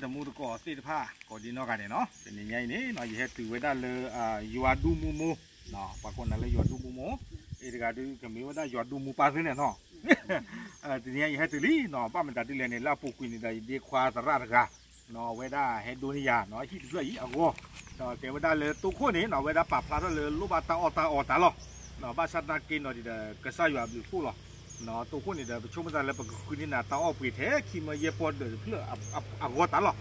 တမူတကိးသ့ၣ်တဖၣ် ကိးဒံနီၢ်ဂၤန့ၣ်နီၤ, တနံၤညါအံၤန့ၣ်နီၤ ယဟဲတုၤဝဲဒၣ်လၢ ယွၤဒူမူမူ, ပှၤကိးနၤလၢယွၤဒူမူမူ, အံၤတဂၤဒုး ကမ့ၢ်ဝဲဒၣ်ယွၤဒူမူပၢ်သ့ၣ်န့ၣ်နီၤ, တနံၤညါယဟဲတုၤလံနီၤ, ဘၣ်မတၤဒ်လဲၣ်န့ၣ် လၢအပူၤကွံာ်န့ၣ်ဒီး ယဒ့ခွါသရၣ်တဂၤ အဝဲဒၣ်ဟဲဒိန့ၢ်ယၤနီၤ ဟံၣ်တဖျၢၣ်အံၤအဂီၢ်, ဒီးကဲဝဲဒၣ်လၢတိခိၣ်န့ၣ်နီၤ အဝဲဒၣ်ပာ်ဖျါထီၣ်လၢလိၣ်ဘၣ်တၢ်အီၣ်တၢ်အီတၢ်လီၤ, ဘၣ်ဆၣ်သနာ်က့နီၤဒီး ကစၢ်ယွၤအဘျုးအဖှိၣ်လီၤ. တိခိၣ်န့ၣ်ဒီး ပဆိကမိၣ်သးလၢပကဃုန့ၢ်နၤတၢ်အီၣ်ပှ့ၤထဲခံမၢယဲၢ်ပီၢ်ဒၢးတဖျၢၣ် အဂီၢ်တၢ်လီ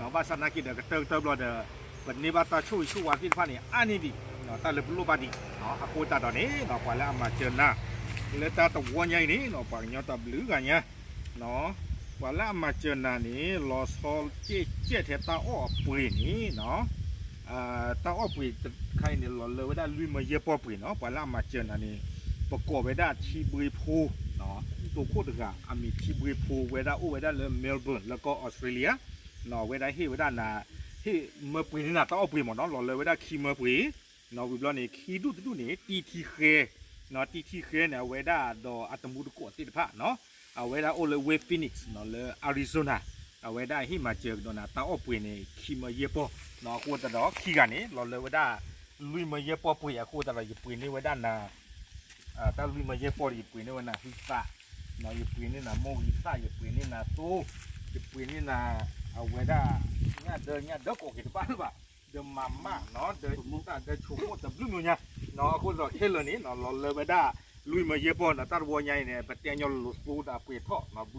ၤ, ဘၣ်ဆၣ်သနာ်က့ဒီး ကတၢၢ်ကတၢၢ်ဘျီဒီး ပန့ၢ်ဘၣ်တၢ်ဆိၣ်ဂ့ၤဆိၣ်ဝါသ့ၣ်တဖၣ်န့ၣ် အါန့ၢ်ဒံး တၢ်လၢပလိၣ်ဘၣ်ဒံး, အဃိသတးဒီးန့ၣ် ပှၤလၢအမၤစၢၤနၤ လၢတၢ်တဝီညါအံၤန့ၣ် ပှၤကညီတၢ်ဘျုးဂၤညါ ပှၤလၢအမၤစၢၤနၤန့ၣ် လီၤဆီကဲကဲထဲတၢ်အီၣ်အပှ့ၤန့ၣ် တၢ်အီၣ်ပှ့ၤတခါအံၤန့ၣ် လီၤလၢဝဲဒၣ်လွံၢ်မၢယဲၢ်ပီၢ်ပှ့ၤနီၤ, ပှၤလၢအမၤစၢၤနၤန့ၣ် ပကိးဝဲဒၣ်ထံဘှ့ဖိ တိခိၣ်တဂၤ အမံၤထံဘှ့ဖိ ဝဲဒၣ်အိၣ်ဝဲဒၣ်လၢ Melbourne လၢကီၢ် Australia ဝဲဒၣ်ဟ့ၣ်ဝဲဒၣ်နၤ ဟ့ၣ်မၢပှ့ၤန့ၢ်နၤတၢ်အီၣ်ပှ့ၤမ့ၢ်နီၤ, လီၤလၢဝဲဒၣ်ခံမၢပှ့ၤ, ဝံၤဘျီန့ၣ် ခံဒူၣ်တဒူၣ်န့ၣ် တံထံဃဲ, တံထံဃဲန့ၣ် အဝဲဒၣ်ဒီးအတမူတကိးသ့ၣ်တဖၣ်နီၤ, အဝဲဒၣ်အိၣ်လၢဝ့ၢ် Phoenix နီၤ လၢ Arizona, အဝဲဒၣ်ဟ့ၣ်မၤစၢၤကဒီးနၤတၢ်အီၣ်ပှ့ၤန့ၣ် ခံမၢယဲၢ်ပီၢ်, အဃိသတးဒီးခံဂၤန့ၣ် လီၤလၢဝဲဒၣ် လွံၢ်မၢယဲၢ်ပီၢ်ပှ့ၤအဃိသတးဒီး ယပှ့ၤန့ၢ်ဝဲဒၣ်နၤ တၢ်လွံၢ်မၢယဲၢ်ပီၢ်ဒီး ယပှ့ၤန့ၢ်ဝဲနၤဟုသး, ယပှ့ၤန့ၢ်နၤမိၢ်ဂံၢ်သၣ်, ယပှ့ၤန့ၢ်နၤသိ, ယပှ့ၤန့ၢ်နၤ အဝဲဒၣ် ညၣ်ဒၢ ညၣ်ဒၢကိးက့ၤတဘၣ်လၢၤဘၣ်, ဒီးမၤမၣ်နီၤ ဒီးသးဒီးဆိကမိၣ်တဘျုးမံၤညါ, အဃိသတးခဲလၢာ်န့ၣ် လီၤလၢဝဲဒၣ် လွံၢ်မၢယဲၢ်ပီၢ်နီၤ, တၢ်တဝီညါအံၤန့ၣ် ပတဲညီလိၤလိၤသိဒီးပှ့ၤထီၣ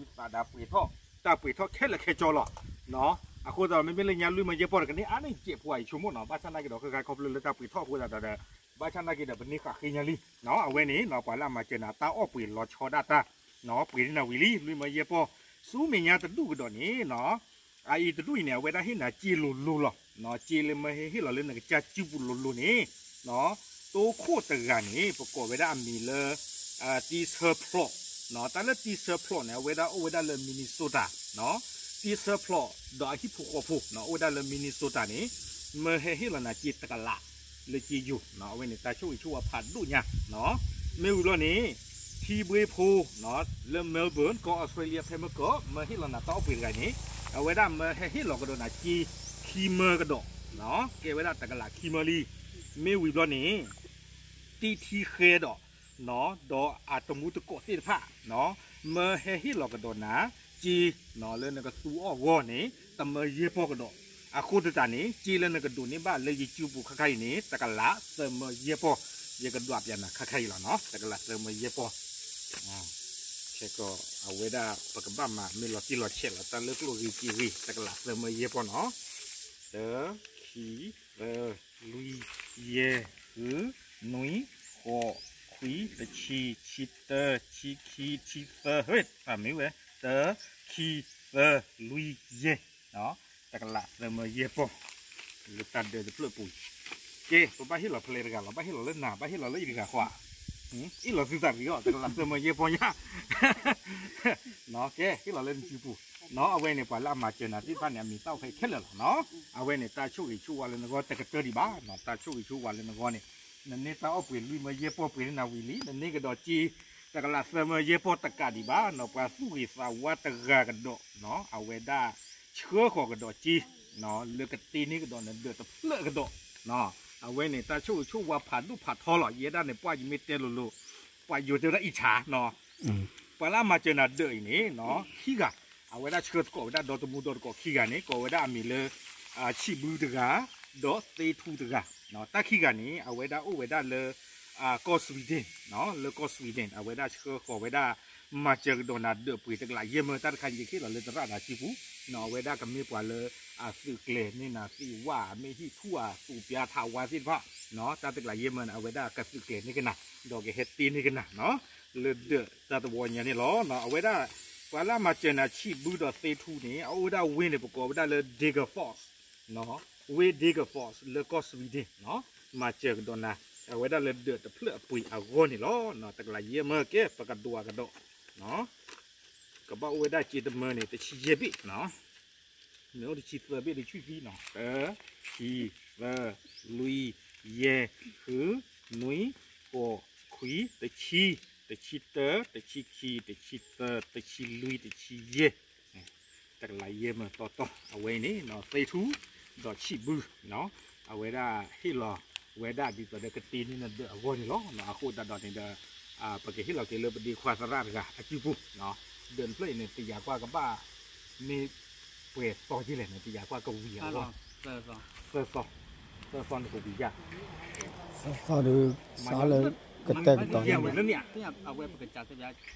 ်, ဘုသးဒီးပှ့ၤထီၣ်, တၢ်ပှ့ၤထီၣ်ခဲလၢာ်ခဲဆ့လီၤ. အဃိသတးမ့မ့ၢ်လၢညါလွံၢ်မၢယဲၢ်ပီၢ်တကန့ၢ်အါန့ၢ်ကဲးဖိအံၤဆိကမိၣ်နီၤ, ဘၣ်ဆၣ်သနာ်က့ဒီးခဲခါခီဖျိလၢတၢ်ပှ့ၤထီၣ်အဃိသတးဒီး ဘၣ်ဆၣ်သနာ်က့ဒီး ပန့ၢ်ဃာ်ဃ့ညါလံ, အဝဲန့ၣ်နီၤ ပှၤလၢအမၤစၢၤနၤတၢ်အီၣ်ပှ့ၤလီၤဆီဒၣ်တၢ်, ပှ့ၤန့ၢ်နၤဝံၤလံ လွံၢ်မၢယဲၢ်ပီၢ်, ဆူမဲာ်ညါတဒူၣ်ကဒီးန့ၣ်နီၤ, အအံၤတဒူၣ်အံၤန့ၣ် အဝဲဒၣ်ဟ့ၣ်နၤစ့လိၤလိၤလီၤ, စ့လၢမၢဟ့ၣ်ဟ့ၣ်လီၤလၢနကစၢ်စုပူၤလိၤလိၤန့ၣ်, တိခိၣ်တဂၤန့ၣ် ပကိးဝဲဒၣ်အမံၤလၢ တံဆၢဖျိး, တၢ်လၢတံဆၢဖျိးန့ၣ် အဝဲဒၣ်အိၣ်ဝဲဒၣ်လၢ Minnesota, တံဆၢဖျိးဒီးအဟံၣ်ဖိဃီဖိ အိၣ်ဝဲဒၣ်လၢ Minnesota န့ၣ် မၢဟဲဟ့ၣ်လီၤနၤစ့တကလး လၢစ့ယိၤ, အဝဲန့ၣ်တၢ်ဆိၣ်ဂ့ၤဆိၣ်ဝါဖးဒိၣ်ညါ, မ့ၢ်ဝံၤဘျီန့ၣ် ထံဘှ့ဖိ လၢ Melbourne ကီၢ် Australia ဖဲမၢကီး မၢဟ့ၣ်လီၤနၤတၢ်အီၣ်ပှ့ၤတဂၤန့ၣ်, အဝဲဒၣ်မၢဟဲဟ့ၣ်လီၤကဒီးနၤစ့ခံမၢကဒီး, ကဲဝဲဒၣ်တကလးခံမၢလံ, မ့ၢ်ဝံၤဘျီန့ၣ် တံထံဃဲဒီး ဒီးအတမူတကိးသ့ၣ်တဖၣ်, မၢဟဲဟ့ၣ်လီၤကဒီးနၤ စ့ လၢနကသူအီၣ်အဂီၢ်န့ၣ် တမၢယဲၢ်ပီၢ်ကဒီး, အဃိသတးန့ၣ် စ့လၢနကဒိးန့ၢ်ဘၣ်လၢယစုပူၤခါခါအံၤန့ၣ် တကလးသၢမၢယဲၢ်ပီၢ်, ယကဒွးပျးနၤခါခါအံၤလီၤနီၤ, တကလးသၢမၢယဲၢ်ပီၢ်, ခဲကီး အဝဲဒၣ်ပကဘၣ်မၤမ့ၢ်လီၤတံၢ်လီၤဆဲးလီၤ တၢ်လၢကျိၣ်ဂ့ၤစ့ဂ့ၤ တကလးသၢမၢယဲၢ်ပီၢ်နီၤ, တၢ ခံ သၢ လွံၢ် ယဲၢ် ဃု နွံ ဃိး ခွံ တဆံ ခံ တၢ ခံ ခံ ခံ သၢ ဟဲ တၢ်မ့ၢ်ဝဲ တၢ ခံ သၢ လွံၢ် ယဲၢ်, တကလးသၢမၢယဲၢ်ပီၢ်, လၢတၢ်ဒၢးတဖျၢၣ်ပူၤ, ကဲ ပဘၣ်ဟ့ၣ်လီၤဖဲလဲၣ်တဂၤလီၤ, ဘၣ်ဟ့ၣ်လီၤလၢနၤ ဘၣ်ဟ့ၣ်လီၤလၢအံၤတဂၤဃီ, အ့ၣ်လီၤသုသးတဂ့ၤအီၤ တကလးသၢမၢယဲၢ်ပီၢ်ညါ ကဲ ဟ့ၣ်လီၤလၢနစုပူၤ, အဝဲန့ၣ် ပှၤလၢအမၤစၢၤနၤသ့ၣ်တဖၣ်န့ၣ် အမံၤတၢ်အိၣ်ဖဲအံၤခဲလၢာ်လီၤနီၤ, အဝဲန့ၣ် တၢ်ဆိၣ်ဂ့ၤဆိၣ်ဝါလၢနဂီၢ်တကတၢၢ်ဒံးဘၣ်, တၢ်ဆိၣ်ဂ့ၤဆိၣ်ဝါလၢနဂီၢ်န့ၣ်, နန့ၢ်တၢ်အီၣ်ပှ့ၤလွံၢ်မၢယဲၢ်ပီၢ်ပှ့ၤန့ၢ်နၤဝံၤလံ, နန့ၢ်ကဒီးစ့ တကလးသၢမၢယဲၢ်ပီၢ်တကးဒံးဘၣ်နီၤ, ပှၤသူၣ်ဂ့ၤသးဝါတဂၤကဒီး, အဝဲဒၣ်ဆှၢဃီၤကဒီးစ့ လၢကတ့န့ၢ်ကဒီးနဒၢးတဖျၢၣ်ကဒီး, အဝဲန့ၣ် တၢ်ဆိၣ်ဂ့ၤဆိၣ်ဝါဖးဒိၣ်ဖးထီလီၤ, ယဲဒၣ်န့ၣ် ပှၤယမ့ၢ်တဲလိၤလိၤ, ပှၤယိၤတဲဝဲဒၣ်အံၣ်ဆၣ်နီၤ, ပှၤလၢအမၤစၢၤနၤဒၢးအံၤန့ၣ်နီၤ, ခံဂၤ, အဝဲဒၣ်ဆှၢသကိးဝဲဒၣ်ဒီတမူဒီတကိးခံဂၤန့ၣ် ကိးဝဲဒၣ်အမံၤလၢ ဆံၣ်ဘုတဂၤ, ဒီးသ့ထူတဂၤ, တၢ်ခံဂၤန့ၣ် အဝဲဒၣ်အိၣ်ဝဲဒၣ်လၢ ကီၢ် Sweden နီၤ, လၢကီၢ် Sweden အဝဲဒၣ်ဆှၢဃီၤဝဲဒၣ် မၤစၢၤကဒီးနၤဒၢးပှ့ၤတကလးယဲၢ်မၢ, တၢ်တခါအံၤယကဟ့ၣ်လီၤလၢသရၣ်နၤစုပူၤ, အဝဲဒၣ်ကမ့ၢ်ပှၤလၢအသုးကျဲၤန့ၢ်နၤသ့ၣ်ဝၣ် မ့ၢ်ဟံၣ်ထူၣ်အသူးပျါထးဝါသ့ၣ်တဖၣ်, တၢ်တကလးယဲၢ်မၢန့ၣ် အဝဲဒၣ်ကသုးကျဲၤန့ၢ်ကနၤ, ဒီးကဟဲတ့န့ၢ်ကနၤနီၤ, လၢဒၢးတၢ်တဝီညါန့ၣ်လီၤ. အဝဲဒၣ် ပှၤလၢအမၤစၢၤနၤဆံၣ်ဘုဒီးသ့ထူန့ၣ် အအိၣ်ဝဲဒၣ်ဝ့ၢ်န့ၣ် ပကိးဝဲဒၣ်လၢ Degerfors နီၤ, ဝ့ၢ် Degerfors လၢကီၢ် Sweden နီၤ, မၤစၢၤကဒီးနၤ, အဝဲဒၣ်လၢဒၢးတဖျၢၣ်အပှ့ၤအဂီၢ်န့ၣ်လီၤ. တကလးယဲၢ်မၢကဲ ပကဒွးကဒီး, ကဘၣ်အိၣ်ဝဲဒၣ်စ့တမၢန့ၣ် တဆံယဲၢ်ဘ့ၣ်နီၤ, မ့ၢ်အိၣ်တဆံသၢဘ့ၣ် တဆံသံနီၤ, တၢ ခံ သၢ လွံၢ် ယဲၢ် ဃု နွံ ဃိး ခွံ တဆံ တဆံတၢ တဆံခံ တဆံသၢ တဆံလွံၢ် တဆံယဲၢ် တကလးယဲၢ်မၢတီတီ အဝဲအံၤန့ၣ် သ့ထူ ဒီးဆံးဘု အဝဲဒၣ်ဟ့ၣ်လီၤဝဲဒၣ်ဒ်သိးဒီးကတ့န့ၢ်နဒၢးအဂီၢ်န့ၣ်လီၤ. အဃိသတးဒီးန့ၣ်ဒီး ပကဟ့ၣ်လီၤက့ၤလၢပဒ့ခွါသရၣ်တဂၤအစုပူၤ, ဒၢးတဖျၢၣ်အံၤန့ၣ် တယာ်ကွၢ်ကဘၣ် မ့ၢ်ပှဲၤသီက့လဲၣ်န့ၣ် တယာ်ကွၢ်ကဝံၤအဂီၢ်, သၢသီ, သၢသီန့ၣ်ကဝံၤယါ, သၢသီဒီး စးလၢကတဲာ်ကတီၤလၢန့ၣ် အဝဲပကစးသ့ၣ်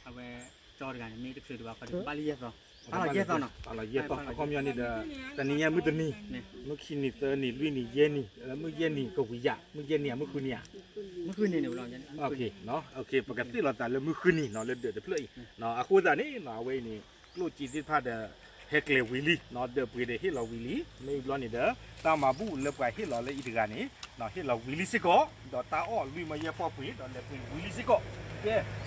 အဝဲ ကၠီတဂၤန့ၣ် မ့ၢ်တချုးဒံးဘၣ် ခီဒံး ကဘၣ်လၢယဲၢ်သီ, ဘၣ်လီၤယဲၢ်သီနီၤ, ဘၣ်လီၤယဲၢ်သီ, အခီပညီန့ၣ်ဒီး တနံၤညါမုၢ်တနံၤ, မုၢ်ခံနံၤ သၢနံၤ လွံၢ်နံၤ ယဲၢ်နံၤ, မုၢ်ယဲၢ်နံၤကဝံၤယါ, မုၢ်ယဲၢ်နံၤဧါ မုၢ်ဃုနံၤဧါ, မုၢ်ဃုနံၤန့ၣ်, ပကသ့ၣ်လီၤသးလၢမုၢ်ဃုနံၤနီၤ လၢဒၢးတဖျၢၣ်အံၤ, အဃိသတးန့ၣ် အဝဲအံၤန့ၣ် ကျိၣ်စ့သ့ၣ်တဖၣ်ဒီး ဟဲကျဲၤဝံၤလံနီၤ, ဒၢးပှ့ၤဒီးဟ့ၣ်လီၤဝံၤလံ, မ့ၢ်ဘျီန့ၣ်ဒီး တၢ်မၤဘူၣ်လၢပှၤဟ့ၣ်လီၤလၢအံၤတဂၤန့ၣ် ဟ့ၣ်လီၤဝံၤလံစ့ၢ်ကီး, ဒီးတၢ်အီၣ်လွံၢ်မၢယဲၢ်ပီၢ်ပှ့ၤ ဒီးလဲၤပှ့ၤဝံၤလံစ့ၢ်ကီး, ကဲ,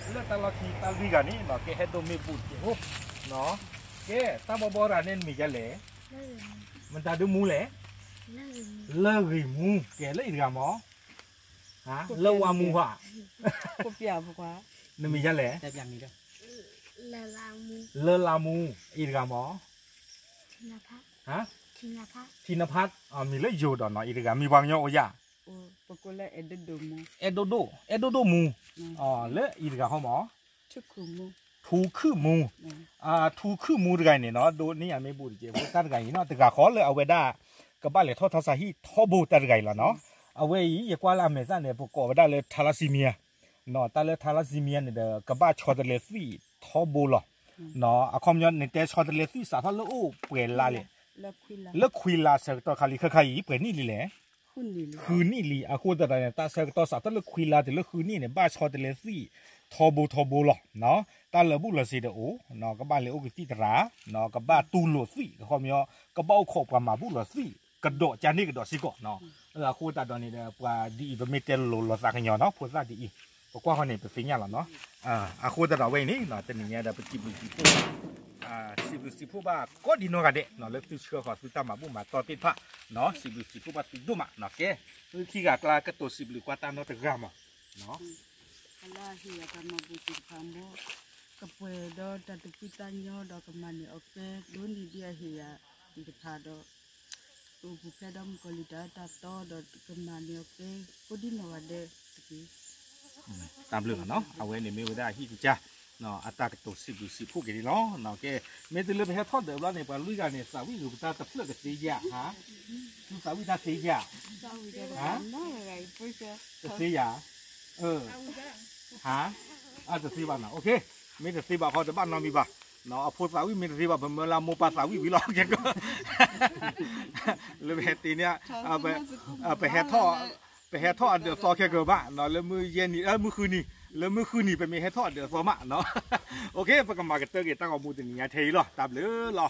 လၢတၢ်လီၢ်ခံတၢ်လွံၢ်ဂၤန့ၣ်နီၤ ကဲဟဲဒိၣ်မ့ၢ်ဘူးတက့ၢ်ဖိ, ကဲ, တၢ်ဘီဘီတဂၤန့ၣ်နမံၤဒ်လဲၣ်, မတၤဒုမူလဲၣ်, လၢဂ့ၤမူ, ကဲလၢအံၤတဂၤမး လၢဝါမူဧါ, နမံၤဒ်လဲၣ်, လၢလါမူ, အံၤတဂၤမး, ထံနဖး, မံၤလၢယိၤဒီးနီၤ အံၤတဂၤ မံၤပှၤကညီအိၣ်ယၤ, အဲၣ်ဒိၣ်ဒိၣ်, အဲၣ်ဒိၣ်ဒိၣ်မူ, လၢအံၤတဂၤဟီမး ထူခုၣ်မူ, ထူခုၣ်မူတဂၤအံၤန့ၣ်နီၤ ဒိးန့ၢ်ယၤမ့ၢ်ဘူးတက့ၢ်ဖိ တၢ်တဂၤအံၤနီၤ တဂၤဃီလၢအဝဲဒၣ် ကဘၣ်လဲၤထီၣ်ထါစးဟံၣ်ထီဘိတၢ်တဂၤအံၤလီၤနီၤ, အဝဲအံၤ ယကွၢ်လၢအမဲာ်သၣ်န့ၣ် ပကိးဝဲဒၣ်လၢ thalassemia နီၤ တၢ်လၢ thalassemia န့ၣ်ဒီး ကဘၣ်ဆီတလဲသွံၣ်ထီဘိလီၤ, အခီပညီန့ၣ် တဲဆီတလဲသွံၣ်စးထီၣ်လၢအိၣ်ပှဲၤလါလဲၣ်, လၢခွံလါဆၢကတီၢ်ခါလံ ခဲခါအံၤ ပှဲၤနံၣ်လံလဲၣ် ဃုနံၣ်လံ, အဃိသတးန့ၣ် တၢ်ဆၢကတီၢ်စးထီၣ်လၢခွံလါတုၤလၢဃုနံၣ်န့ၣ် ဘၣ်ဆီတလဲသွံၣ်ထီဘိထီဘိလီၤ, တၢ်လၢာ်ဘူၣ်လီၤစ့ဒီးအိၣ်, ကဘၣ်လဲၤအိၣ်ကသံၣ်သရၣ်, ကဘၣ်တူၢ်လိာ်သွံၣ် အခီပညီ ကဘၣ်အိၣ်ခိးပှၤမၤဘူၣ်လီၤသွံၣ် ကဒီးကန့ၢ်ကဒီးစ့ၢ်ကီး, အဃိသတးဒီးန့ၣ်ဒီး ပှၤဒ်အံၤ ပမ့ၢ်တဲလိၤလိၤသးကညီၤနီၤ ဖိသၣ်ဒ်အံၤ, ပကွၢ်ဃီန့ၣ် ပသ့ၣ်ညါလီၤနီၤ, အဃိသတးဒီးအဝဲအံၤန့ၣ် တနံၤညါဒီး ပစံးဘျုးစံးဖှိၣ် စံးဘျုးစံးဖှိၣ်ဘၣ်ကိးဒံနီၢ်ဂၤဒဲး လၢသုဆှၢဃီၤသုတၢ်မၤဘူၣ်မၤတီၢ်သ့ၣ်တဖၣ်, စံးဘျုးစံးဖှိၣ်ဘၣ်သုဒိၣ်မး, ကဲ, သုခံဂၤကျါကတိၤစံးဘျုးကွၢ်တၢ်နီတဂၤမး, လၢအဟ့ၣ်ယၤတၢ်မၤဘူၣ်သ့ၣ်တဖၣ်မး, ကပှဲၤဒီးတၢ်သူၣ်ဖှံသးညီဒီးကမၤန့ၢ်အီၤကဲ ဒိၣ်န့ၢ်ဒ်အဟ့ၣ်ယၤသ့ၣ်တဖၣ်ဒီး ကအိၣ်ပူၤဖျဲးဒီးမုၣ်ကီၤလံၢ်တၢ်အၢတၢ်သီဒီးကမၤန့ၢ်အီၤကဲ ကိးဒံနီၢ်ဂၤဒဲးတက့ၢ်. တၢ်ဘျုးလီၤနီၤ, အဝဲန့ၣ်မ့ၢ်ဝဲဒၣ်ဟံၣ်ကစၢ် အတၢ်ကတိၤစံးဘျုးစံးဖှိၣ်က့ၤန့ၣ်လီၤ. ကဲ, မ့ၢ်တုၤလၢပဟဲထီၣ်ဒၢးဘျီန့ၣ် ပှၤလွံၢ်ဂၤန့ၣ် သးဝံၣ်ဂုာ်ပတၢ်တဖျၢၣ်ကသ့ဧါ, သုသးဝံၣ်တၢ်သ့ဧါ, တသ့ဧါ, အတသ့ဘၣ်နီၤ, မ့ၢ်တသ့ဘၣ်ဃီတဘၣ်နီတမံၤဘၣ်, အဖိသးဝံၣ်မ့ၢ်တသ့ဘၣ် ပမၢလၢမိၢ်ပၢ်သးဝံၣ်ဝံၤလီၤ, ကဲ, လၢပဟဲတ့ၢ်န့ၣ် ပဟဲထီၣ်အဒၢးသီခဲကဘၣ်, လၢမုၢ်ယဲၢ်နံၤ မုၢ်ဃုနံၤ, လၢမုၢ်ဃုနံၤ ပမ့ၢ်ဟဲထီၣ်အဒၢးသီမး, ပကမၤကတၢၢ်က့ၤတၢ်ဂီၤမူတနံၤညါထဲအံၤလီၤ, တၢ်ဘျုးလီၤ.